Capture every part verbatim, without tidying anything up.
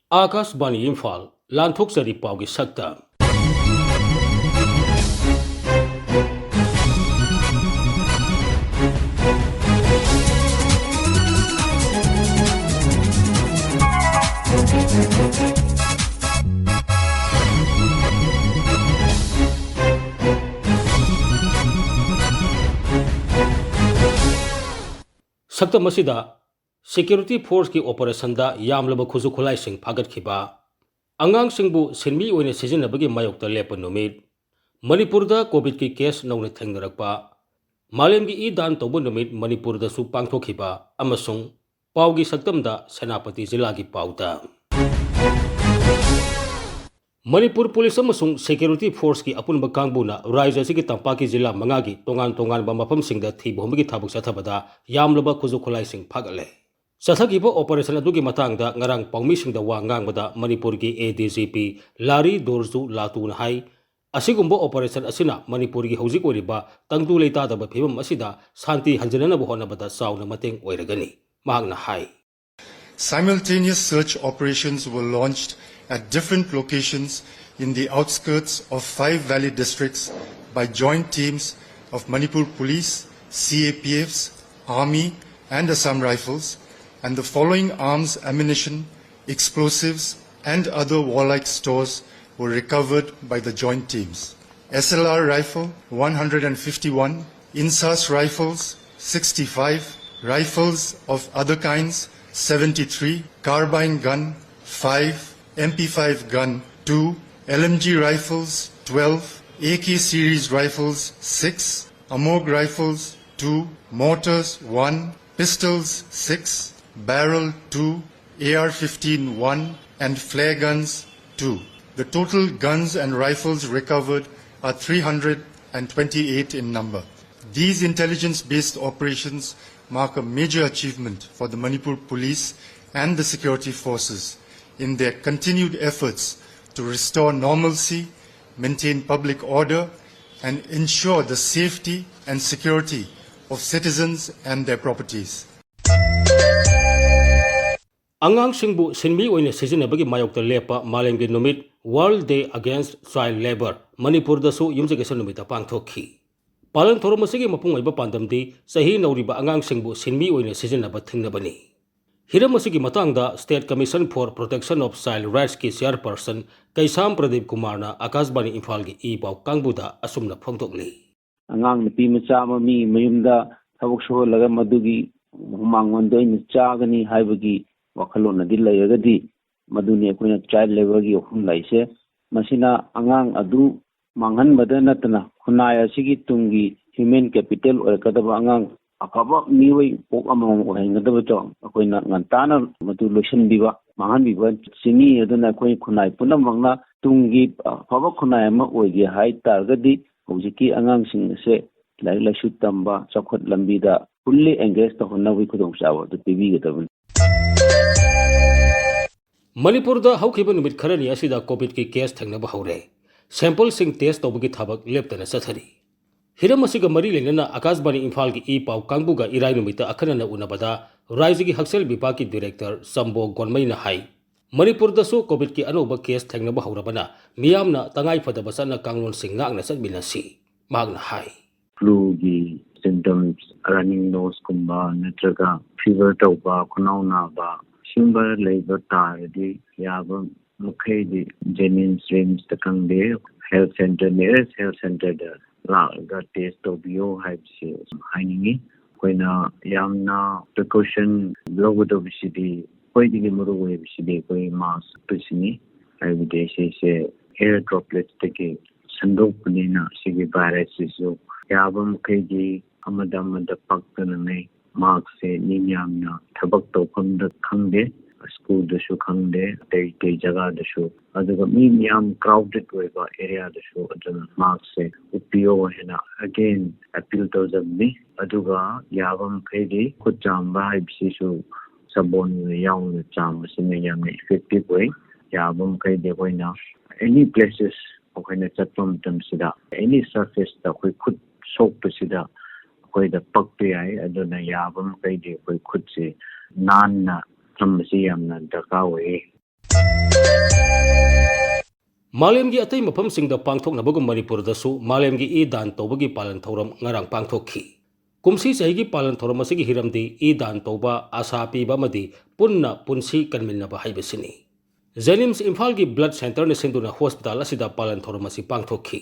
ꯑꯥꯀꯥꯁꯕꯥꯅꯤ ꯏꯝꯐꯥꯜ, ꯂꯥꯟꯊꯣꯛꯆꯔꯤ ꯄꯥꯎꯒꯤ ꯁꯛꯇꯝ꯫ ꯁꯛꯇꯝ ꯑꯁꯤꯗ ꯁꯦꯀ꯭ꯌꯨꯔꯤꯇꯤ ꯐꯣꯔꯁꯀꯤ ꯑꯣꯄꯔꯦꯁꯟꯗ ꯌꯥꯝꯂꯕ ꯈꯨꯠꯁꯨ ꯈꯨꯠꯂꯥꯏꯁꯤꯡ ꯐꯥꯒꯠꯈꯤꯕ, ꯑꯉꯥꯡꯁꯤꯡꯕꯨ ꯁꯤꯟꯃꯤ ꯑꯣꯏꯅ ꯁꯤꯖꯤꯟꯅꯕꯒꯤ ꯃꯥꯌꯣꯛꯇ ꯂꯦꯞꯄ ꯅꯨꯃꯤꯠ, ꯃꯅꯤꯄꯨꯔꯗ ꯀꯣꯚꯤꯗꯀꯤ ꯀꯦꯁ ꯅꯧꯅ ꯊꯦꯡꯅꯔꯛꯄ, ꯃꯥꯂꯦꯝꯒꯤ ꯏ ꯗꯥꯟ ꯇꯧꯕ ꯅꯨꯃꯤꯠ ꯃꯅꯤꯄꯨꯔꯗꯁꯨ ꯄꯥꯡꯊꯣꯛꯈꯤꯕ ꯑꯃꯁꯨꯡ ꯄꯥꯎꯒꯤ ꯁꯛꯇꯝꯗ ꯁꯦꯅꯥꯄꯇꯤ ꯖꯤꯂꯥꯒꯤ ꯄꯥꯎꯗ꯫ ꯃꯅꯤꯄꯨꯔ ꯄꯨꯂꯤꯁ ꯑꯃꯁꯨꯡ ꯁꯦꯀ꯭ꯌꯨꯔꯤꯇꯤ ꯐꯣꯔꯁꯀꯤ ꯑꯄꯨꯟꯕ ꯀꯥꯡꯕꯨꯅ ꯔꯥꯖ꯭ꯌ ꯑꯁꯤꯒꯤ ꯇꯝꯄꯥꯛꯀꯤ ꯖꯤꯂꯥ ꯃꯉꯥꯒꯤ ꯇꯣꯉꯥꯟ ꯇꯣꯉꯥꯟꯕ ꯃꯐꯝꯁꯤꯡꯗ ꯊꯤꯕ ꯍꯨꯝꯕꯒꯤ ꯊꯕꯛ ꯆꯠꯊꯕꯗ ꯌꯥꯝꯂꯕ ꯈꯨꯠꯁꯨ ꯈꯨꯠꯂꯥꯏꯁꯤꯡ ꯐꯥꯒꯠꯂꯦ꯫ ꯆꯠꯊꯈꯤꯕ ꯑꯣꯄꯔꯦꯁꯟ ꯑꯗꯨꯒꯤ ꯃꯇꯥꯡꯗ ꯉꯔꯥꯡ ꯄꯥꯎꯃꯤꯁꯤꯡꯗ ꯋꯥ ꯉꯥꯡꯕꯗ ꯃꯅꯤꯄꯨꯔꯒꯤ ꯑꯦ ꯗꯤ ꯖꯤ ꯄꯤ ꯂꯥꯔꯤ ꯗꯣꯔꯖꯨ ꯂꯥꯇꯨꯅ ꯍꯥꯏ, ꯑꯁꯤꯒꯨꯝꯕ ꯑꯣꯄꯔꯦꯁꯟ ꯑꯁꯤꯅ ꯃꯅꯤꯄꯨꯔꯒꯤ ꯍꯧꯖꯤꯛ ꯑꯣꯏꯔꯤꯕ ꯇꯪꯗꯨ ꯂꯩꯇꯥꯗꯕ ꯐꯤꯕꯝ ꯑꯁꯤꯗ ꯁꯥꯟꯇꯤ ꯍꯟꯖꯤꯟꯅꯅꯕ ꯍꯣꯠꯅꯕꯗ ꯆꯥꯎꯅ ꯃꯇꯦꯡ ꯑꯣꯏꯔꯒꯅꯤ꯫ ꯃꯍꯥꯛꯅ ꯍꯥꯏ꯫ Simultaneous search operations were launched at different locations in the outskirts of five valley districts by joint teams of Manipur Police, C A P Fs, Army, and Assam Rifles, and the following arms, ammunition, explosives, and other warlike stores were recovered by the joint teams. S L R rifle, one hundred fifty-one, INSAS rifles, sixty-five, rifles of other kinds, seventy-three, carbine gun, five, M P five gun, two, L M G rifles, twelve, A K series rifles, six, Amog rifles, two, mortars, one, pistols, six, barrel, two, A R fifteen, one, and flare guns, two. The total guns and rifles recovered are three hundred and twenty-eight in number. These intelligence-based operations mark a major achievement for the Manipur Police and the security forces in their continued efforts to restore normalcy, maintain public order, and ensure the safety and security of citizens and their properties. ꯑꯉꯥꯡꯁꯤꯡꯕꯨ ꯁꯤꯟꯃꯤ ꯑꯣꯏꯅ ꯁꯤꯖꯤꯟꯅꯕꯒꯤ ꯃꯥꯌꯣꯛꯇ ꯂꯦꯞꯄ ꯃꯥꯂꯦꯝꯒꯤ ꯅꯨꯃꯤꯠ, World Day Against Child Labour, ꯃꯅꯤꯄꯨꯔꯗꯁꯨ ꯌꯨꯝꯖꯀꯩꯁ ꯅꯨꯃꯤꯠꯇ ꯄꯥꯡꯊꯣꯛꯈꯤ꯫ ꯄꯥꯂꯟ ꯊꯧꯔꯝ ꯑꯁꯤꯒꯤ ꯃꯄꯨꯡ ꯑꯣꯏꯕ ꯄꯥꯟꯗꯝꯗꯤ ꯆꯍꯤ ꯅꯧꯔꯤꯕ ꯑꯉꯥꯡꯁꯤꯡꯕꯨ ꯁꯤꯟꯃꯤ ꯑꯣꯏꯅ ꯁꯤꯖꯤꯟꯅꯕ ꯊꯤꯡꯅꯕꯅꯤ꯫ ꯍꯤꯔꯝ ꯑꯁꯤꯒꯤ ꯃꯇꯥꯡꯗ State Commission for Protection of Child Rights ꯀꯤ chairperson ꯀꯩꯁꯥꯝ ꯄ꯭ꯔꯗꯤꯞ ꯀꯨꯃꯥꯔꯅ ꯑꯀꯥꯁꯕꯥꯅꯤ ꯏꯝꯐꯥꯜꯒꯤ ꯏ ꯄꯥꯎ ꯀꯥꯡꯕꯨꯗ ꯑꯁꯨꯝꯅ ꯐꯣꯡꯗꯣꯛꯂꯤ꯫ ꯑꯉꯥꯡ ꯅꯨꯄꯤ ꯃꯆꯥ ꯑꯃ ꯃꯤ ꯃꯌꯨꯝꯗ ꯊꯕꯛ ꯁꯨꯍꯜꯂꯒ ꯃꯗꯨꯒꯤ ꯍꯨꯃꯥꯡ ꯃꯃꯟꯗꯣ ꯑꯩꯅ ꯆꯥꯒꯅꯤ ꯍꯥꯏꯕꯒꯤ ꯋꯥꯈꯜꯂꯣꯟ ꯑꯗꯤ ꯂꯩꯔꯒꯗꯤ, ꯃꯗꯨꯅꯤ ꯑꯩꯈꯣꯏꯅ child labour ꯒꯤ ꯋꯥꯐꯝ ꯂꯥꯛꯏꯁꯦ꯫ ꯃꯁꯤꯅ ꯑꯉꯥꯡ ꯑꯗꯨ ꯃꯥꯡꯍꯟꯕꯗ ꯅꯠꯇꯅ ꯈꯨꯟꯅꯥꯏ ꯑꯁꯤꯒꯤ ꯇꯨꯡꯒꯤ human capital ꯑꯣꯏꯔꯛꯀꯗꯕ ꯑꯉꯥꯡ ꯑꯐꯕ ꯃꯤꯑꯣꯏ ꯄꯣꯛ ꯑꯃꯃꯝ ꯑꯣꯏꯍꯟꯒꯗꯕꯗꯣ ꯑꯩꯈꯣꯏꯅ ꯉꯟꯇꯥꯅ ꯃꯗꯨ ꯂꯣꯏꯁꯤꯟꯕꯤꯕ, ꯃꯥꯡꯍꯟꯕꯤꯕ ꯆꯤꯡꯏ꯫ ꯑꯗꯨꯅ ꯑꯩꯈꯣꯏ ꯈꯨꯟꯅꯥꯏ ꯄꯨꯝꯅꯃꯛꯅ ꯇꯨꯡꯒꯤ ꯑꯐꯕ ꯈꯨꯟꯅꯥꯏ ꯑꯃ ꯑꯣꯏꯒꯦ ꯍꯥꯏ ꯇꯥꯔꯒꯗꯤ ꯍꯧꯖꯤꯛꯀꯤ ꯑꯉꯥꯡꯁꯤꯡ ꯑꯁꯦ ꯂꯥꯏꯔꯤꯛ ꯂꯥꯏꯁꯨ ꯇꯝꯕ, ꯆꯥꯎꯈꯠ ꯂꯝꯕꯤꯗ fully engage ꯇꯧꯍꯟꯅꯕꯒꯤ ꯈꯨꯗꯣꯡꯆꯥꯕ ꯑꯗꯨ ꯄꯤꯕꯤꯒꯗꯕꯅꯤ꯫ ꯃꯅꯤꯄꯨꯔꯗ ꯍꯧꯈꯤꯕ ꯅꯨꯃꯤꯠ ꯈꯔꯅꯤ ꯑꯁꯤꯗ ꯀꯣꯚꯤꯗꯀꯤ ꯀꯦꯁ ꯊꯦꯡꯅꯕ ꯍꯧꯔꯦ꯫ ꯁꯦꯝꯄꯜꯁꯤꯡ ꯇꯦꯁ ꯇꯧꯕꯒꯤ ꯊꯕꯛ ꯂꯦꯞꯇꯅ ꯆꯠꯊꯔꯤ꯫ ꯍꯤꯔꯝ ꯑꯁꯤꯒ ꯃꯔꯤ ꯂꯩꯅꯅ ꯑꯀꯥꯁꯕꯥꯅꯤ ꯏꯝꯐꯥꯜꯒꯤ ꯏ ꯄꯥꯎ ꯀꯥꯡꯕꯨꯒ ꯏꯔꯥꯏ ꯅꯨꯃꯤꯠꯇ ꯑꯈꯟꯅꯅ ꯎꯅꯕꯗ ꯔꯥꯏꯖꯒꯤ ꯍꯛꯁꯦꯜ ꯕꯤꯚꯥꯒꯀꯤ ꯗꯤꯔꯦꯛꯇꯔ ꯆꯝꯕꯣ ꯒꯣꯟꯃꯩꯅ ꯍꯥꯏ, ꯃꯅꯤꯄꯨꯔꯗꯁꯨ ꯀꯣꯚꯤꯗꯀꯤ ꯑꯅꯧꯕ ꯀꯦꯁ ꯊꯦꯡꯅꯕ ꯍꯧꯔꯕꯅ ꯃꯤꯌꯥꯝꯅ ꯇꯉꯥꯏꯐꯗꯕ ꯆꯠꯅ ꯀꯥꯡꯂꯣꯟꯁꯤꯡ ꯉꯥꯛꯅ ꯆꯠꯃꯤꯟꯅꯁꯤ꯫ ꯃꯍꯥꯛꯅ ꯍꯥꯏ꯫ Flu ꯒꯤ symptoms, running nose ꯀꯨꯝꯕ ꯅꯠꯇ꯭ꯔꯒ fever ꯇꯧꯕ, ꯈꯅꯥꯎ ꯅꯥꯕ, ꯁꯤꯒꯨꯝꯕ ꯂꯩꯕ ꯇꯥꯔꯗꯤ ꯌꯥꯕ ꯃꯈꯩꯗꯤ JNIMS, RIMS ꯇ ꯈꯪꯗꯦ, health centre, nearest health centre ꯗ ꯂꯥꯛꯂꯒ test ꯇꯧꯕꯤꯌꯣ ꯍꯥꯏꯕꯁꯤ ꯍꯥꯏꯅꯤꯡꯉꯤ꯫ ꯑꯩꯈꯣꯏꯅ ꯌꯥꯝꯅ precaution ꯂꯧꯒꯗꯧꯕꯁꯤꯗꯤ, ꯈ꯭ꯋꯥꯏꯗꯒꯤ ꯃꯔꯨ ꯑꯣꯏꯕꯁꯤꯗꯤ ꯑꯩꯈꯣꯏ mask ꯎꯞꯄꯁꯤꯅꯤ꯫ ꯍꯥꯏꯕꯗꯤ ꯁꯤꯁꯦ air droplets ꯇꯒꯤ ꯁꯟꯗꯣꯛꯄꯅꯤꯅ ꯁꯤꯒꯤ virus ꯁꯤꯁꯨ ꯌꯥꯕ ꯃꯈꯩꯗꯤ ꯑꯃꯗ ꯑꯃꯗ ꯄꯛꯇꯅꯉꯩ mask ꯁꯦ ꯃꯤ ꯃꯌꯥꯝꯅ ꯊꯕꯛ ꯇꯧꯐꯝꯗ ꯈꯪꯗꯦ, school ꯗꯁꯨ ꯈꯪꯗꯦ, ꯑꯇꯩ ꯑꯇꯩ ꯖꯒꯥꯗꯁꯨ, ꯑꯗꯨꯒ ꯃꯤ ꯃꯌꯥꯝ crowded ꯑꯣꯏꯕ area ꯗꯁꯨ ꯑꯗꯨꯅ mask ꯁꯦ ꯎꯞꯄꯤꯌꯣ ꯍꯥꯏꯅ again appeal ꯇꯧꯖꯕꯅꯤ꯫ ꯑꯗꯨꯒ ꯌꯥꯕ ꯃꯈꯩꯗꯤ ꯈꯨꯠ ꯆꯥꯝꯕ ꯍꯥꯏꯕꯁꯤꯁꯨ ꯁꯥꯄꯣꯟ ꯌꯥꯎꯅ ꯆꯥꯝꯕꯁꯤꯅ ꯌꯥꯝꯅ effective ꯑꯣꯏ꯫ ꯌꯥꯕ ꯃꯈꯩꯗꯤ ꯑꯩꯈꯣꯏꯅ any places ꯑꯩꯈꯣꯏꯅ ꯆꯠꯄ ꯃꯇꯝꯁꯤꯗ any surface ꯇ ꯑꯩꯈꯣꯏ ꯈꯨꯠ ꯁꯣꯛꯄꯁꯤꯗ ꯑꯩꯈꯣꯏꯗ ꯄꯛꯄ ꯌꯥꯏ꯫ ꯑꯗꯨꯅ ꯌꯥꯕ ꯃꯈꯩꯗꯤ ꯑꯩꯈꯣꯏ ꯈꯨꯠꯁꯤ ꯅꯥꯟꯅ ꯊꯝꯕꯁꯤ ꯌꯥꯝꯅ ꯗꯔꯀꯥꯔ ꯑꯣꯏꯌꯦ꯫ ꯃꯥꯂꯦꯝꯒꯤ ꯑꯇꯩ ꯃꯐꯝꯁꯤꯡꯗ ꯄꯥꯡꯊꯣꯛꯅꯕꯒꯨꯝ ꯃꯅꯤꯄꯨꯔꯗꯁꯨ ꯃꯥꯂꯦꯝꯒꯤ ꯏ ꯗꯥꯟ ꯇꯧꯕꯒꯤ ꯄꯥꯂꯟ ꯊꯧꯔꯝ ꯉꯔꯥꯡ ꯄꯥꯡꯊꯣꯛꯈꯤ꯫ ꯀꯨꯝꯁꯤ ꯆꯍꯤꯒꯤ ꯄꯥꯂꯟ ꯊꯧꯔꯝ ꯑꯁꯤꯒꯤ ꯍꯤꯔꯝꯗꯤ ꯏ ꯗꯥꯟ ꯇꯧꯕ, ꯑꯁꯥ ꯄꯤꯕ ꯑꯃꯗꯤ ꯄꯨꯟꯅ ꯄꯨꯟꯁꯤ ꯀꯟꯃꯤꯟꯅꯕ ꯍꯥꯏꯕꯁꯤꯅꯤ꯫ ꯖꯦꯅꯤꯝꯁ ꯏꯝꯐꯥꯜꯒꯤ ꯕ꯭ꯂꯗ ꯁꯦꯟꯇꯔꯅ ꯁꯤꯟꯗꯨꯅ ꯍꯣꯁꯄꯤꯇꯥꯜ ꯑꯁꯤꯗ ꯄꯥꯂꯟ ꯊꯧꯔꯝ ꯑꯁꯤ ꯄꯥꯡꯊꯣꯛꯈꯤ꯫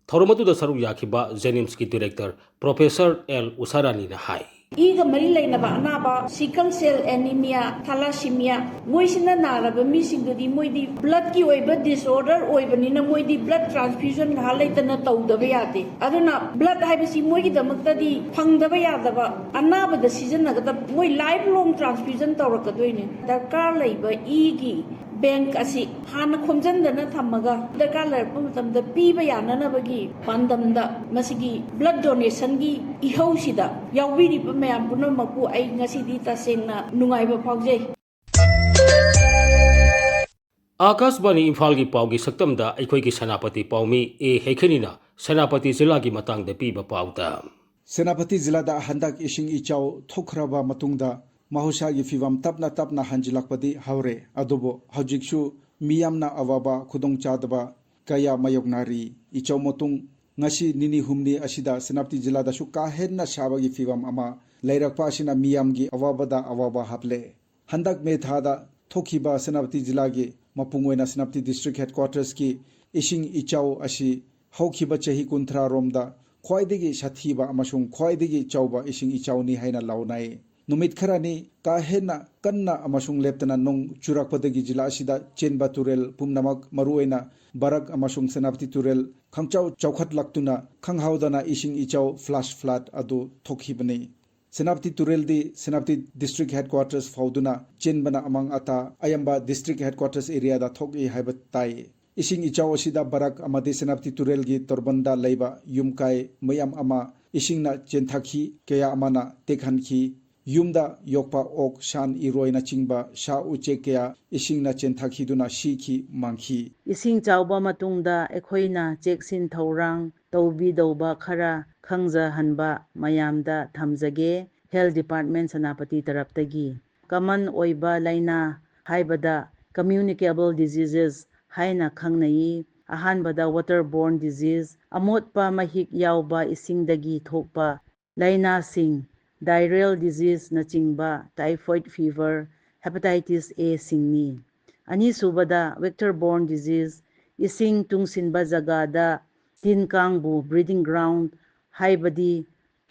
ꯊꯧꯔꯝ ꯑꯗꯨꯗ ꯁꯔꯨꯛ ꯌꯥꯈꯤꯕ ꯖꯦꯅꯤꯝꯁꯀꯤ ꯗꯤꯔꯦꯛꯇꯔ ꯄ꯭ꯔꯣꯐꯦꯁꯔ ꯑꯦꯜ ꯎꯁꯥꯔꯥꯅꯤꯅ ꯍꯥꯏ꯫ ꯏꯒ ꯃꯔꯤ ꯂꯩꯅꯕ ꯑꯅꯥꯕ, sickle cell anemia, thalassemia, ꯃꯣꯏꯁꯤꯅ ꯅꯥꯔꯕ ꯃꯤꯁꯤꯡꯗꯨꯗꯤ ꯃꯣꯏꯗꯤ bloodꯀꯤ ꯑꯣꯏꯕ disorder ꯑꯣꯏꯕꯅꯤꯅ ꯃꯣꯏꯗꯤ blood transfusion ꯉꯥꯏꯍꯥꯛ ꯂꯩꯇꯅ ꯇꯧꯗꯕ ꯌꯥꯗꯦ꯫ ꯑꯗꯨꯅ blood ꯍꯥꯏꯕꯁꯤ ꯃꯣꯏꯒꯤꯗꯃꯛꯇꯗꯤ ꯐꯪꯗꯕ ꯌꯥꯗꯕ, ꯑꯅꯥꯕꯗ ꯁꯤꯖꯤꯟꯅꯒꯗꯕ, ꯃꯣꯏ life long transfusion ꯇꯧꯔꯛꯀꯗꯣꯏꯅꯦ꯫ ꯗꯔꯀꯥꯔ ꯂꯩꯕ ꯏꯒꯤ bank ꯑꯁꯤ ꯍꯥꯟꯅ ꯈꯣꯝꯖꯤꯟꯗꯅ ꯊꯝꯃꯒ ꯗꯔꯀꯥꯔ ꯂꯩꯔꯛꯄ ꯃꯇꯝꯗ ꯄꯤꯕ ꯌꯥꯅꯅꯕꯒꯤ ꯄꯥꯟꯗꯝꯗ ꯃꯁꯤꯒꯤ blood donationꯒꯤ ꯏꯍꯧꯁꯤꯗ ꯌꯥꯎꯕꯤꯔꯤꯕ ꯃꯌꯥꯝ ꯄꯨꯝꯅꯃꯛꯄꯨ ꯑꯩ ꯉꯁꯤꯗꯤ ꯇꯁꯦꯡꯅ ꯅꯨꯡꯉꯥꯏꯕ ꯐꯥꯎꯖꯩ꯫ ꯑꯥꯀꯥꯁꯕꯥꯅꯤ ꯏꯝꯐꯥꯜꯒꯤ ꯄꯥꯎꯒꯤ ꯁꯛꯇꯝꯗ ꯑꯩꯈꯣꯏꯒꯤ ꯁꯦꯅꯥꯄꯇꯤ ꯄꯥꯎꯃꯤ ꯑꯦ ꯍꯩꯈꯦꯅꯤꯅ ꯁꯦꯅꯥꯄꯇꯤ ꯖꯤꯂꯥꯒꯤ ꯃꯇꯥꯡꯗ ꯄꯤꯕ ꯄꯥꯎꯗ꯫ ꯁꯦꯅꯥꯄꯇꯤ ꯖꯤꯂꯥꯗ ꯍꯟꯗꯛ ꯏꯁꯤꯡ ꯏꯆꯥꯎ ꯊꯣꯛꯈ꯭ꯔꯕ ꯃꯇꯨꯡꯗ ꯃꯍꯧꯁꯥꯒꯤ ꯐꯤꯕꯝ ꯇꯞꯅ ꯇꯞꯅ ꯍꯟꯖꯤꯜꯂꯛꯄꯗꯤ ꯍꯧꯔꯦ꯫ ꯑꯗꯨꯕꯨ ꯍꯧꯖꯤꯛꯁꯨ ꯃꯤꯌꯥꯝꯅ ꯑꯋꯥꯕ ꯈꯨꯗꯣꯡꯆꯥꯗꯕ ꯀꯌꯥ ꯃꯥꯌꯣꯛꯅꯔꯤ꯫ ꯏꯆꯥꯎ ꯃꯇꯨꯡ ꯉꯁꯤ ꯅꯤꯅꯤ ꯍꯨꯝꯅꯤ ꯑꯁꯤꯗ ꯁꯦꯅꯥꯄꯇꯤ ꯖꯤꯂꯥꯗꯁꯨ ꯀꯥ ꯍꯦꯟꯅ ꯁꯥꯕꯒꯤ ꯐꯤꯕꯝ ꯑꯃ ꯂꯩꯔꯛꯄ ꯑꯁꯤꯅ ꯃꯤꯌꯥꯝꯒꯤ ꯑꯋꯥꯕꯗ ꯑꯋꯥꯕ ꯍꯥꯞꯂꯦ꯫ ꯍꯟꯗꯛ ꯃꯦ ꯊꯥꯗ ꯊꯣꯛꯈꯤꯕ ꯁꯦꯅꯥꯄꯇꯤ ꯖꯤꯂꯥꯒꯤ ꯃꯄꯨꯡ ꯑꯣꯏꯅ ꯁꯦꯅꯥꯄꯇꯤ district headquartersꯀꯤ ꯏꯁꯤꯡ ꯏꯆꯥꯎ ꯑꯁꯤ ꯍꯧꯈꯤꯕ ꯆꯍꯤ ꯀꯨꯟꯊ꯭ꯔꯥ ꯔꯣꯝꯗ ꯈ꯭ꯋꯥꯏꯗꯒꯤ ꯁꯥꯊꯤꯕ ꯑꯃꯁꯨꯡ ꯈ꯭ꯋꯥꯏꯗꯒꯤ ꯆꯥꯎꯕ ꯏꯁꯤꯡ ꯏꯆꯥꯎꯅꯤ ꯍꯥꯏꯅ ꯂꯥꯎꯅꯩ꯫ ꯅꯨꯃꯤꯠ ꯈꯔꯅꯤ ꯀꯥ ꯍꯦꯟꯅ ꯀꯟꯅ ꯑꯃꯁꯨꯡ ꯂꯦꯞꯇꯅ ꯅꯣꯡ ꯆꯨꯔꯛꯄꯗꯒꯤ ꯖꯤꯂꯥ ꯑꯁꯤꯗ ꯆꯦꯟꯕ ꯇꯨꯔꯦꯜ ꯄꯨꯝꯅꯃꯛ, ꯃꯔꯨꯑꯣꯏꯅ ꯕꯔꯥꯛ ꯑꯃꯁꯨꯡ ꯁꯦꯅꯥꯄꯇꯤ ꯇꯨꯔꯦꯜ ꯈꯪꯆꯥꯎ ꯆꯥꯎꯈꯠꯂꯛꯇꯨꯅ ꯈꯪꯍꯧꯗꯅ ꯏꯁꯤꯡ ꯏꯆꯥꯎ, flash flood, ꯑꯗꯨ ꯊꯣꯛꯈꯤꯕꯅꯤ꯫ ꯁꯦꯅꯥꯄꯇꯤ ꯇꯨꯔꯦꯜꯗꯤ ꯁꯦꯅꯥꯄꯇꯤ district headquarters ꯐꯥꯎꯗꯨꯅ ꯆꯦꯟꯕꯅ ꯑꯃꯥꯡ ꯑꯇꯥ ꯑꯌꯥꯝꯕ district headquarters areaꯗ ꯊꯣꯛꯏ ꯍꯥꯏꯕ ꯇꯥꯏ꯫ ꯏꯁꯤꯡ ꯏꯆꯥꯎ ꯑꯁꯤꯗ ꯕꯔꯥꯛ ꯑꯃꯗꯤ ꯁꯦꯅꯥꯄꯇꯤ ꯇꯨꯔꯦꯜꯒꯤ ꯇꯣꯔꯕꯟꯗ ꯂꯩꯕ ꯌꯨꯝ ꯀꯥꯏ ꯃꯌꯥꯝ ꯑꯃ ꯏꯁꯤꯡꯅ ꯆꯦꯟꯊꯈꯤ, ꯀꯌꯥ ꯑꯃꯅ ꯇꯦꯛꯍꯟꯈꯤ꯫ ꯌꯨꯝꯗ ꯌꯣꯛꯄ ꯑꯣꯛ, ꯁꯟ, ꯏꯔꯣꯏꯅꯆꯤꯡꯕ ꯁꯥ ꯎꯆꯦꯛ ꯀꯌꯥ ꯏꯁꯤꯡꯅ ꯆꯦꯟꯊꯈꯤꯗꯨꯅ ꯁꯤꯈꯤ, ꯃꯥꯡꯈꯤ꯫ ꯏꯁꯤꯡ ꯆꯥꯎꯕ ꯃꯇꯨꯡꯗ ꯑꯩꯈꯣꯏꯅ ꯆꯦꯛꯁꯤꯟ ꯊꯧꯔꯥꯡ ꯇꯧꯕꯤꯗꯧꯕ ꯈꯔ ꯈꯪꯖꯍꯟꯕ ꯃꯌꯥꯝꯗ ꯊꯝꯖꯒꯦ꯫ Health Department Senapati ꯇꯔꯞꯇꯒꯤ꯫ ꯀꯃꯟ ꯑꯣꯏꯕ ꯂꯥꯏꯅꯥ ꯍꯥꯏꯕꯗ communicable diseases ꯍꯥꯏꯅ ꯈꯪꯅꯩ꯫ ꯑꯍꯥꯟꯕꯗ water borne disease, ꯑꯃꯣꯠꯄ ꯃꯍꯤꯛ ꯌꯥꯎꯕ ꯏꯁꯤꯡꯗꯒꯤ ꯊꯣꯛꯄ ꯂꯥꯏꯅꯥꯁꯤꯡ, diarrheal diseaseꯅꯆꯤꯡꯕ, typhoid fever, hepatitis A ꯁꯤꯡꯅꯤ꯫ ꯑꯅꯤꯁꯨꯕꯗ vector borne disease, ꯏꯁꯤꯡ ꯇꯨꯡꯁꯤꯟꯕ ꯖꯒꯥꯗ ꯇꯤꯟ ꯀꯥꯡꯕꯨ, breeding ground, ꯍꯥꯏꯕꯗꯤ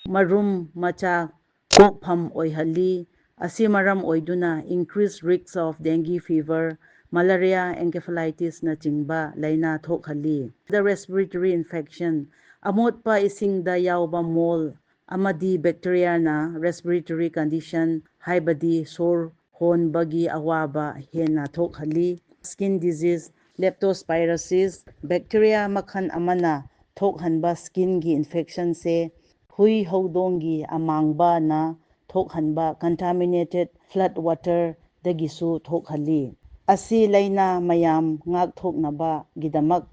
ꯃꯔꯨꯝ ꯃꯆꯥ ꯀꯣꯛꯐꯝ ꯑꯣꯏꯍꯜꯂꯤ꯫ ꯑꯁꯤ ꯃꯔꯝ ꯑꯣꯏꯗꯨꯅ increased risks of dengue fever, malaria, encephalitisꯅꯆꯤꯡꯕ ꯂꯥꯏꯅꯥ ꯊꯣꯛꯍꯜꯂꯤ꯫ The respiratory infection, ꯑꯃꯣꯠꯄ ꯏꯁꯤꯡꯗ ꯌꯥꯎꯕ mold ꯑꯃꯗꯤ bacteriaꯅ respiratory condition, ꯍꯥꯏꯕꯗꯤ ꯁꯣꯔ ꯍꯣꯟꯕꯒꯤ ꯑꯋꯥꯕ ꯍꯦꯟꯅ ꯊꯣꯛꯍꯜꯂꯤ꯫ Skin disease, leptospirosis, bacteria ꯃꯈꯜ ꯑꯃꯅ ꯊꯣꯛꯍꯟꯕ skinꯒꯤ infectionꯁꯦ ꯍꯨꯏ ꯍꯧꯗꯣꯡꯒꯤ ꯑꯃꯥꯡꯕꯅ ꯊꯣꯛꯍꯟꯕ contaminated flood waterꯗꯒꯤꯁꯨ ꯊꯣꯛꯍꯜꯂꯤ꯫ ꯑꯁꯤ ꯂꯥꯏꯅꯥ ꯃꯌꯥꯝ ꯉꯥꯛꯊꯣꯛꯅꯕꯒꯤꯗꯃꯛ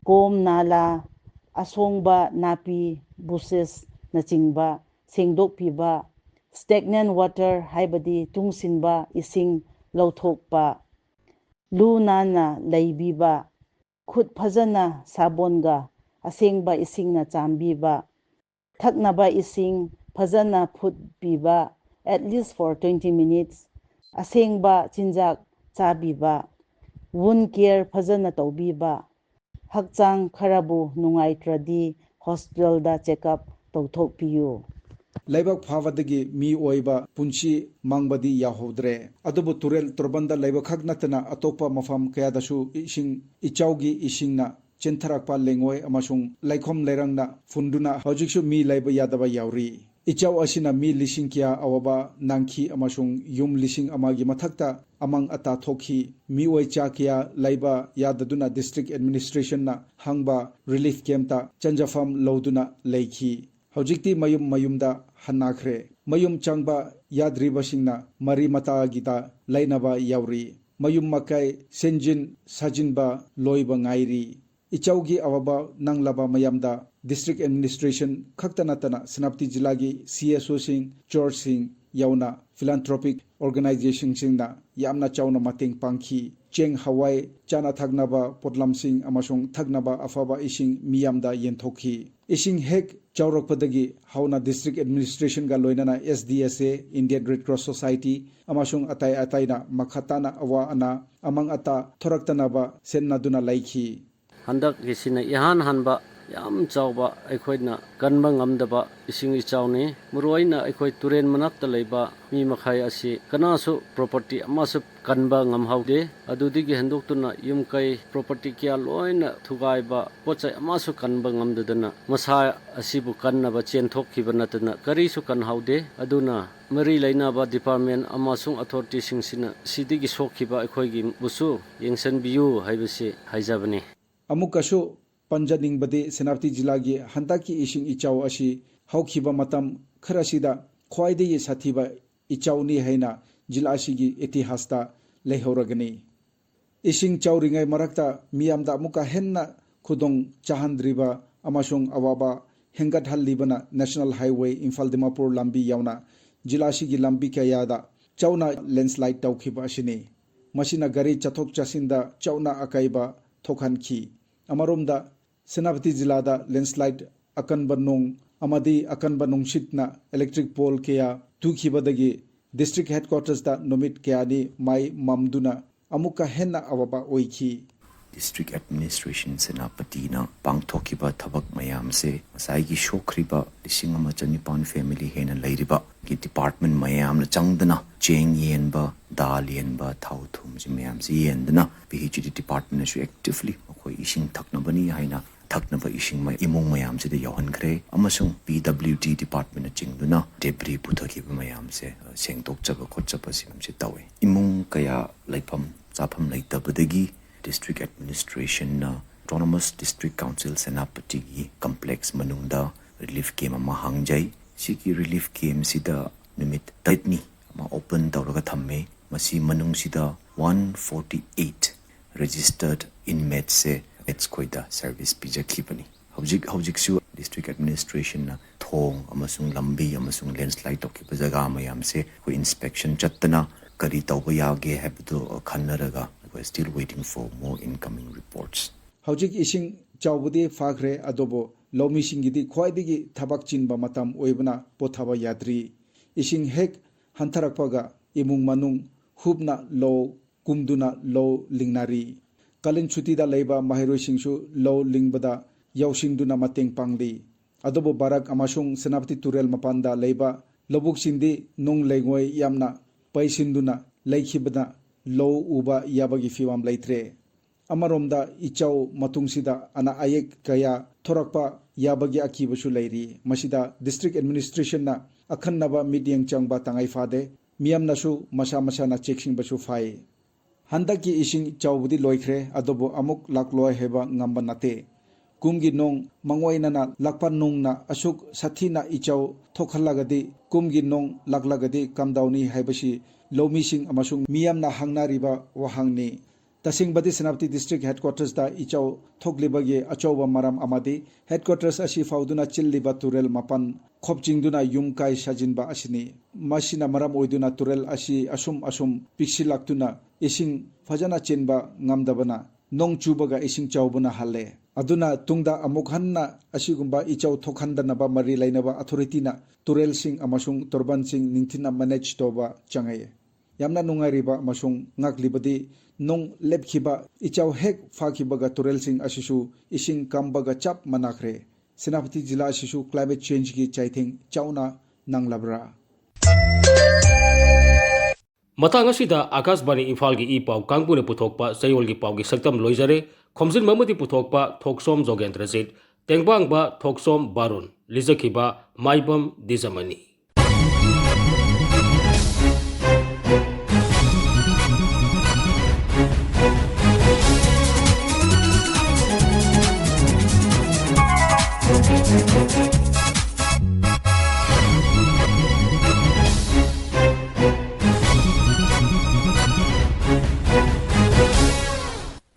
ꯀꯣꯝ ꯅꯥꯂꯥ, ꯑꯁꯣꯡꯕ ꯅꯥꯄꯤ, bushes ꯅꯆꯤꯡꯕ ꯁꯦꯡꯗꯣꯛꯄꯤꯕ, stagnant water ꯍꯥꯏꯕꯗꯤ ꯇꯨꯡꯁꯤꯟꯕ ꯏꯁꯤꯡ ꯂꯧꯊꯣꯛꯄ, ꯂꯨ ꯅꯥꯟꯅ ꯂꯩꯕꯤꯕ, ꯈꯨꯠ ꯐꯖꯅ ꯁꯥꯕꯣꯟꯒ ꯑꯁꯦꯡꯕ ꯏꯁꯤꯡꯅ ꯆꯥꯝꯕꯤꯕ, ꯊꯛꯅꯕ ꯏꯁꯤꯡ ꯐꯖꯅ ꯐꯨꯠꯄꯤꯕ, at least for twenty minutes, ꯑꯁꯦꯡꯕ ꯆꯤꯟꯖꯥꯛ ꯆꯥꯕꯤꯕ, wound care ꯐꯖꯅ ꯇꯧꯕꯤꯕ, ꯍꯛꯆꯥꯡ ꯈꯔꯕꯨ ꯅꯨꯡꯉꯥꯏꯇ꯭ꯔꯗꯤ hospitalꯗ check up ꯇꯧꯊꯣꯛꯄꯤꯌꯨ꯫ ꯂꯩꯕꯥꯛ ꯐꯥꯕꯗꯒꯤ ꯃꯤꯑꯣꯏꯕ ꯄꯨꯟꯁꯤ ꯃꯥꯡꯕꯗꯤ ꯌꯥꯎꯍꯧꯗ꯭ꯔꯦ꯫ ꯑꯗꯨꯕꯨ ꯇꯨꯔꯦꯜ ꯇꯣꯔꯕꯟꯗ ꯂꯩꯕ ꯈꯛ ꯅꯠꯇꯅ ꯑꯇꯣꯞꯄ ꯃꯐꯝ ꯀꯌꯥꯗꯁꯨ ꯏꯁꯤꯡ ꯏꯆꯥꯎꯒꯤ ꯏꯁꯤꯡꯅ ꯆꯦꯟꯊꯔꯛꯄ ꯂꯩꯉꯣꯏ ꯑꯃꯁꯨꯡ ꯂꯩꯈꯣꯝ ꯂꯩꯔꯥꯡꯅ ꯐꯨꯟꯗꯨꯅ ꯍꯧꯖꯤꯛꯁꯨ ꯃꯤ ꯂꯩꯕ ꯌꯥꯗꯕ ꯌꯥꯎꯔꯤ꯫ ꯏꯆꯥꯎ ꯑꯁꯤꯅ ꯃꯤ ꯂꯤꯁꯤꯡ ꯀꯌꯥ ꯑꯋꯥꯕ ꯅꯪꯈꯤ ꯑꯃꯁꯨꯡ ꯌꯨꯝ ꯂꯤꯁꯤꯡ ꯑꯃꯒꯤ ꯃꯊꯛꯇ ꯑꯃꯥꯡ ꯑꯇꯥ ꯊꯣꯛꯈꯤ꯫ ꯃꯤꯑꯣꯏ ꯆꯥ ꯀꯌꯥ ꯂꯩꯕ ꯌꯥꯗꯗꯨꯅ district administrationꯅ ꯍꯥꯡꯕ relief campꯇ ꯆꯪꯖꯐꯝ ꯂꯧꯗꯨꯅ ꯂꯩꯈꯤ꯫ ꯍꯧꯖꯤꯛꯇꯤ ꯃꯌꯨꯝ ꯃꯌꯨꯝꯗ ꯍꯟꯅꯈ꯭ꯔꯦ꯫ ꯃꯌꯨꯝ ꯆꯪꯕ ꯌꯥꯗ꯭ꯔꯤꯕꯁꯤꯡꯅ ꯃꯔꯤ ꯃꯇꯥꯒꯤꯗ ꯂꯩꯅꯕ ꯌꯥꯎꯔꯤ꯫ ꯃꯌꯨꯝ ꯃꯀꯩ ꯁꯦꯝꯖꯤꯟ ꯁꯥꯖꯤꯟꯕ ꯂꯣꯏꯕ ꯉꯥꯏꯔꯤ꯫ ꯏꯆꯥꯎꯒꯤ ꯑꯋꯥꯕ ꯅꯪꯂꯕ ꯃꯌꯥꯝꯗ district administration ꯈꯛꯇ ꯅꯠꯇꯅ ꯁꯦꯅꯥꯄꯇꯤ ꯖꯤꯂꯥꯒꯤ CSOꯁꯤꯡ, churchꯁꯤꯡ, ꯌꯥꯎꯅ philanthropic organizationꯁꯤꯡꯅ ꯌꯥꯝꯅ ꯆꯥꯎꯅ ꯃꯇꯦꯡ ꯄꯥꯡꯈꯤ꯫ ꯆꯦꯡ, ꯍꯋꯥꯏ, ꯆꯥꯅ ꯊꯛꯅꯕ ꯄꯣꯠꯂꯝꯁꯤꯡ ꯑꯃꯁꯨꯡ ꯊꯛꯅꯕ ꯑꯐꯕ ꯏꯁꯤꯡ ꯃꯤꯌꯥꯝꯗ ꯌꯦꯟꯊꯣꯛꯈꯤ꯫ ꯏꯁꯤꯡ ꯍꯦꯛ ꯆꯥꯎꯔꯛꯄꯗꯒꯤ ꯍꯧꯅ district administrationꯒ ꯂꯣꯏꯅꯅ S D S A, Indian Red Cross Society ꯑꯃꯁꯨꯡ ꯑꯇꯩ ꯑꯇꯩꯅ ꯃꯈꯥ ꯇꯥꯅ ꯑꯋꯥ ꯑꯅꯥ ꯑꯃꯥꯡ ꯑꯇꯥ ꯊꯣꯔꯛꯇꯅꯕ ꯁꯦꯟꯅꯗꯨꯅ ꯂꯩꯈꯤ꯫ ꯍꯟꯗꯛꯀꯤꯁꯤꯅ ꯏꯍꯥꯟ ꯍꯥꯟꯕ ꯌꯥꯝ ꯆꯥꯎꯕ ꯑꯩꯈꯣꯏꯅ ꯀꯟꯕ ꯉꯝꯗꯕ ꯏꯁꯤꯡ ꯏꯆꯥꯎꯅꯤ꯫ ꯃꯔꯨꯑꯣꯏꯅ ꯑꯩꯈꯣꯏ ꯇꯨꯔꯦꯟ ꯃꯅꯥꯛꯇ ꯂꯩꯕ ꯃꯤ ꯃꯈꯩ ꯑꯁꯤ ꯀꯅꯥꯁꯨ property ꯑꯃꯁꯨ ꯀꯟꯕ ꯉꯝꯍꯧꯗꯦ꯫ ꯑꯗꯨꯗꯒꯤ ꯍꯦꯟꯗꯣꯛꯇꯨꯅ ꯌꯨꯝ ꯀꯩ, property ꯀꯌꯥ ꯂꯣꯏꯅ ꯊꯨꯒꯥꯏꯕ, ꯄꯣꯠ ꯆꯩ ꯑꯃꯁꯨ ꯀꯟꯕ ꯉꯝꯗꯗꯅ ꯃꯁꯥ ꯑꯁꯤꯕꯨ ꯀꯟꯅꯕ ꯆꯦꯟꯊꯣꯛꯈꯤꯕ ꯅꯠꯇꯅ ꯀꯔꯤꯁꯨ ꯀꯟꯍꯧꯗꯦ꯫ ꯑꯗꯨꯅ ꯃꯔꯤ ꯂꯩꯅꯕ department ꯑꯃꯁꯨꯡ authorityꯁꯤꯡꯁꯤꯅ ꯁꯤꯗꯒꯤ ꯁꯣꯛꯈꯤꯕ ꯑꯩꯈꯣꯏꯒꯤꯕꯨꯁꯨ ꯌꯦꯡꯁꯤꯟꯕꯤꯌꯨ ꯍꯥꯏꯕꯁꯤ ꯍꯥꯏꯖꯕꯅꯤ꯫ ꯑꯃꯨꯛꯀꯁꯨ ꯄꯟꯖꯅꯤꯡꯕꯗꯤ ꯁꯦꯅꯥꯄꯇꯤ ꯖꯤꯂꯥꯒꯤ ꯍꯟꯗꯛꯀꯤ ꯏꯁꯤꯡ ꯏꯆꯥꯎ ꯑꯁꯤ ꯍꯧꯈꯤꯕ ꯃꯇꯝ ꯈꯔꯁꯤꯗ ꯈ꯭ꯋꯥꯏꯗꯒꯤ ꯁꯥꯊꯤꯕ ꯏꯆꯥꯎꯅꯤ ꯍꯥꯏꯅ ꯖꯤꯂꯥ ꯑꯁꯤꯒꯤ ꯏꯇꯤꯍꯥꯁꯇ ꯂꯩꯍꯧꯔꯒꯅꯤ꯫ ꯏꯁꯤꯡ ꯆꯥꯎꯔꯤꯉꯩ ꯃꯔꯛꯇ ꯃꯤꯌꯥꯝꯗ ꯑꯃꯨꯛꯀ ꯍꯦꯟꯅ ꯈꯨꯗꯣꯡ ꯆꯥꯍꯟꯗ꯭ꯔꯤꯕ ꯑꯃꯁꯨꯡ ꯑꯋꯥꯕ ꯍꯦꯟꯒꯠꯍꯜꯂꯤꯕꯅ National Highway ꯏꯝꯐꯥꯜ ꯗꯤꯃꯥꯄꯨꯔ ꯂꯝꯕꯤ ꯌꯥꯎꯅ ꯖꯤꯂꯥ ꯑꯁꯤꯒꯤ ꯂꯝꯕꯤ ꯀꯌꯥꯗ ꯆꯥꯎꯅ landslide ꯇꯧꯈꯤꯕ ꯑꯁꯤꯅꯤ꯫ ꯃꯁꯤꯅ ꯒꯥꯔꯤ ꯆꯠꯊꯣꯛ ꯆꯠꯁꯤꯟꯗ ꯆꯥꯎꯅ ꯑꯀꯥꯏꯕ ꯊꯣꯛꯍꯟꯈꯤ꯫ ꯑꯃꯔꯣꯝꯗ ꯁꯦꯅꯥꯄꯇꯤ ꯖꯤꯂꯥꯗ landslide, ꯑꯀꯟꯕ ꯅꯣꯡ ꯑꯃꯗꯤ ꯑꯀꯟꯕ ꯅꯨꯡꯁꯤꯠꯅ electric pole ꯀꯌꯥ ꯇꯨꯈꯤꯕꯗꯒꯤ district headquartersꯇ ꯅꯨꯃꯤꯠ ꯀꯌꯥꯅꯤ ꯃꯩ ꯃꯝꯗꯨꯅ ꯑꯃꯨꯛꯀ ꯍꯦꯟꯅ ꯑꯋꯥꯕ ꯑꯣꯏꯈꯤ꯫ District Administration ꯁꯦꯅꯥꯄꯇꯤꯅ ꯄꯥꯡꯊꯣꯛꯈꯤꯕ ꯊꯕꯛ ꯃꯌꯥꯝꯁꯦ ꯉꯁꯥꯏꯒꯤ ꯁꯣꯛꯈ꯭ꯔꯤꯕ ꯂꯤꯁꯤꯡ ꯑꯃ ꯆꯅꯤꯄꯥꯟ family ꯍꯦꯟꯅ ꯂꯩꯔꯤꯕ ꯒꯤ department ꯃꯌꯥꯝꯅ ꯆꯪꯗꯅ ꯆꯦꯡ ꯌꯦꯟꯕ, ꯗꯥꯜ ꯌꯦꯟꯕ, ꯊꯥꯎ ꯊꯨꯝꯁꯤ ꯃꯌꯥꯝꯁꯤ ꯌꯦꯟꯗꯅ P H E D departmentꯅꯁꯨ actively ꯃꯈꯣꯏ ꯏꯁꯤꯡ ꯊꯛꯅꯕꯅꯤ ꯍꯥꯏꯅ ꯊꯛꯅꯕ ꯏꯁꯤꯡ ꯃ-, ꯏꯃꯨꯡ ꯃꯌꯥꯝꯁꯤꯗ ꯌꯧꯍꯟꯈ꯭ꯔꯦ꯫ ꯑꯃꯁꯨꯡ P W D departmentꯅ ꯆꯤꯡꯗꯨꯅ debris ꯄꯨꯊꯈꯤꯕ ꯃꯌꯥꯝꯁꯦ, ꯑ, ꯁꯦꯡꯗꯣꯛꯆꯕ ꯈꯣꯠꯆꯕ ꯁꯤ ꯃꯌꯥꯝꯁꯦ ꯇꯧꯋꯦ꯫ ꯏꯃꯨꯡ ꯀꯌꯥ ꯂꯩꯐꯝ ꯆꯥꯐꯝ ꯂꯩꯇꯕꯗꯒꯤ district administrationꯅ Autonomous District Council ꯁꯦꯅꯥꯄꯇꯤꯒꯤ complex ꯃꯅꯨꯡꯗ relief camp ꯑꯃ ꯍꯥꯡꯖꯩ꯫ ꯁꯤꯒꯤ relief campꯁꯤꯗ ꯅꯨꯃꯤꯠ ꯇꯔꯦꯠꯅꯤ ꯑꯃ open ꯇꯧꯔꯒ ꯊꯝꯃꯦ꯫ ꯃꯁꯤ ꯃꯅꯨꯡꯁꯤꯗ one forty eight registered inmatesꯁꯦ inmates ꯈꯣꯏꯗ service ꯄꯤꯖꯈꯤꯕꯅꯤ꯫ ꯍꯧꯖꯤꯛ ꯍꯧꯖꯤꯛꯁꯨ District administrationꯅ ꯊꯣꯡ ꯑꯃꯁꯨꯡ ꯂꯝꯕꯤ ꯑꯃꯁꯨꯡ ꯂꯦꯟꯁ꯭ꯂꯥꯏꯗ ꯇꯧꯈꯤꯕ ꯖꯒꯥ ꯃꯌꯥꯝꯁꯦ ꯑꯩꯈꯣꯏ ꯏꯟꯁꯄꯦꯛꯁꯟ ꯆꯠꯇꯅ ꯀꯔꯤ ꯇꯧꯕ ꯌꯥꯒꯦ ꯍꯥꯏꯕꯗꯨ ꯈꯟꯅꯔꯒ, we are still waiting for more incoming reports. ꯍꯧꯖꯤꯛ ꯏꯁꯤꯡ ꯆꯥꯎꯕꯗꯤ ꯐꯥꯈ꯭ꯔꯦ, ꯑꯗꯨꯕꯨ ꯂꯧꯃꯤꯁꯤꯡꯒꯤꯗꯤ ꯈ꯭ꯋꯥꯏꯗꯒꯤ ꯊꯕꯛ ꯆꯤꯟꯕ ꯃꯇꯝ ꯑꯣꯏꯕꯅ ꯄꯣꯊꯥꯕ ꯌꯥꯗ꯭ꯔꯤ꯫ ꯏꯁꯤꯡ ꯍꯦꯛ ꯍꯟꯊꯔꯛꯄꯒ ꯏꯃꯨꯡ ꯃꯅꯨꯡ ꯍꯨꯞꯅ ꯂꯧ ꯀꯨꯝꯗꯨꯅ ꯂꯧ ꯂꯤꯡꯅꯔꯤ꯫ ꯀꯥꯂꯦꯟ ꯁꯨꯇꯤꯗ ꯂꯩꯕ ꯃꯍꯩꯔꯣꯏꯁꯤꯡꯁꯨ ꯂꯧ ꯂꯤꯡꯕꯗ ꯌꯥꯎꯁꯤꯟꯗꯨꯅ ꯃꯇꯦꯡ ꯄꯥꯡꯂꯤ꯫ ꯑꯗꯨꯕꯨ ꯕꯔꯥꯛ ꯑꯃꯁꯨꯡ ꯁꯦꯅꯥꯄꯇꯤ ꯇꯨꯔꯦꯜ ꯃꯄꯥꯟꯗ ꯂꯩꯕ ꯂꯧꯕꯨꯛꯁꯤꯡꯗꯤ ꯅꯨꯡ ꯂꯩꯉꯣꯏ ꯌꯥꯝꯅ ꯄꯩꯁꯤꯟꯗꯨꯅ ꯂꯩꯈꯤꯕꯅ ꯂꯧ ꯎꯕ ꯌꯥꯕꯒꯤ ꯐꯤꯕꯝ ꯂꯩꯇ꯭ꯔꯦ꯫ ꯑꯃꯔꯣꯝꯗ ꯏꯆꯥꯎ ꯃꯇꯨꯡꯁꯤꯗ ꯑꯅꯥ ꯑꯌꯦꯛ ꯀꯌꯥ ꯊꯣꯔꯛꯄ ꯌꯥꯕꯒꯤ ꯑꯀꯤꯕꯁꯨ ꯂꯩꯔꯤ꯫ ꯃꯁꯤꯗ district administrationꯅ ꯑꯈꯟꯅꯕ ꯃꯤꯠꯌꯦꯡ ꯆꯪꯕ ꯇꯉꯥꯏ ꯐꯥꯗꯦ꯫ ꯃꯤꯌꯥꯝꯅꯁꯨ ꯃꯁꯥ ꯃꯁꯥꯅ ꯆꯦꯛꯁꯤꯟꯕꯁꯨ ꯐꯩ꯫ ꯍꯟꯗꯛꯀꯤ ꯏꯁꯤꯡ ꯆꯥꯎꯕꯗꯤ ꯂꯣꯏꯈ꯭ꯔꯦ, ꯑꯗꯨꯕꯨ ꯑꯃꯨꯛ ꯂꯥꯛꯂꯣꯏ ꯍꯥꯏꯕ ꯉꯝꯕ ꯅꯠꯇꯦ꯫ ꯀꯨꯝꯒꯤ ꯅꯣꯡ ꯃꯥꯡꯑꯣꯏꯅꯅ ꯂꯥꯛꯄ ꯅꯣꯡꯅ ꯑꯁꯨꯛ ꯁꯥꯊꯤꯅ ꯏꯆꯥꯎ ꯊꯣꯛꯍꯜꯂꯒꯗꯤ, ꯀꯨꯝꯒꯤ ꯅꯣꯡ ꯂꯥꯛꯂꯒꯗꯤ ꯀꯝꯗꯧꯅꯤ ꯍꯥꯏꯕꯁꯤ ꯂꯧꯃꯤꯁꯤꯡ ꯑꯃꯁꯨꯡ ꯃꯤꯌꯥꯝꯅ ꯍꯪꯅꯔꯤꯕ ꯋꯥꯍꯪꯅꯤ꯫ ꯇꯁꯦꯡꯕꯗꯤ ꯁꯦꯅꯥꯄꯇꯤ district headquartersꯇ ꯏꯆꯥꯎ ꯊꯣꯛꯂꯤꯕꯒꯤ ꯑꯆꯧꯕ ꯃꯔꯝ ꯑꯃꯗꯤ headquarters ꯑꯁꯤ ꯐꯥꯎꯗꯨꯅ ꯆꯦꯜꯂꯤꯕ ꯇꯨꯔꯦꯜ ꯃꯄꯥꯟ ꯈꯣꯞꯆꯤꯡꯗꯨꯅ ꯌꯨꯝ ꯀꯥꯏ ꯁꯥꯖꯤꯟꯕ ꯑꯁꯤꯅꯤ꯫ ꯃꯁꯤꯅ ꯃꯔꯝ ꯑꯣꯏꯗꯨꯅ ꯇꯨꯔꯦꯜ ꯑꯁꯤ ꯑꯁꯨꯝ ꯑꯁꯨꯝ ꯄꯤꯛꯁꯤꯜꯂꯛꯇꯨꯅ ꯏꯁꯤꯡ ꯐꯖꯅ ꯆꯦꯟꯕ ꯉꯝꯗꯕꯅ ꯅꯣꯡ ꯆꯨꯕꯒ ꯏꯁꯤꯡ ꯆꯥꯎꯕꯅ ꯍꯜꯂꯦ꯫ ꯑꯗꯨꯅ ꯇꯨꯡꯗ ꯑꯃꯨꯛ ꯍꯟꯅ ꯑꯁꯤꯒꯨꯝꯕ ꯏꯆꯥꯎ ꯊꯣꯛꯍꯟꯗꯅꯕ ꯃꯔꯤ ꯂꯩꯅꯕ authorityꯅ ꯇꯨꯔꯦꯜꯁꯤꯡ ꯑꯃꯁꯨꯡ ꯇꯣꯔꯕꯥꯟꯁꯤꯡ ꯅꯤꯡꯊꯤꯅ manage ꯇꯧꯕ ꯆꯪꯉꯛꯑꯦ꯫ ꯌꯥꯝꯅ ꯅꯨꯡꯉꯥꯏꯔꯤꯕ ꯑꯃꯁꯨꯡ ꯉꯥꯛꯂꯤꯕꯗꯤ ꯅꯣꯡ ꯂꯦꯞꯈꯤꯕ, ꯏꯆꯥꯎ ꯍꯦꯛ ꯐꯥꯈꯤꯕꯒ ꯇꯨꯔꯦꯜꯁꯤꯡ ꯑꯁꯤꯁꯨ ꯏꯁꯤꯡ ꯀꯝꯕꯒ ꯆꯞ ꯃꯥꯟꯅꯈ꯭ꯔꯦ꯫ ꯁꯦꯅꯥꯄꯇꯤ ꯖꯤꯂꯥ ꯑꯁꯤꯁꯨ climate changeꯒꯤ ꯆꯩꯊꯦꯡ ꯆꯥꯎꯅ ꯅꯪꯂꯕ꯭ꯔꯥ? ꯃꯇꯥꯡ ꯑꯁꯤꯗ ꯑꯥꯀꯥꯁꯕꯥꯅꯤ ꯏꯝꯐꯥꯜꯒꯤ ꯏ ꯄꯥꯎ ꯀꯥꯡꯕꯨꯅ ꯄꯨꯊꯣꯛꯄ ꯆꯌꯣꯜꯒꯤ ꯄꯥꯎꯒꯤ ꯁꯛꯇꯝ ꯂꯣꯏꯖꯔꯦ꯫ ꯈꯣꯝꯖꯤꯟꯕ ꯑꯃꯗꯤ ꯄꯨꯊꯣꯛꯄ ꯊꯣꯛꯁꯣꯝ ꯖꯣꯒꯦꯟꯗ꯭ꯔꯖꯤꯠ, ꯇꯦꯡꯕꯥꯡꯕ ꯊꯣꯛꯁꯣꯝ ꯕꯥꯔꯨꯟ, ꯂꯤꯖꯈꯤꯕ ꯃꯥꯏꯕꯝ ꯗꯤꯖꯃꯅꯤ꯫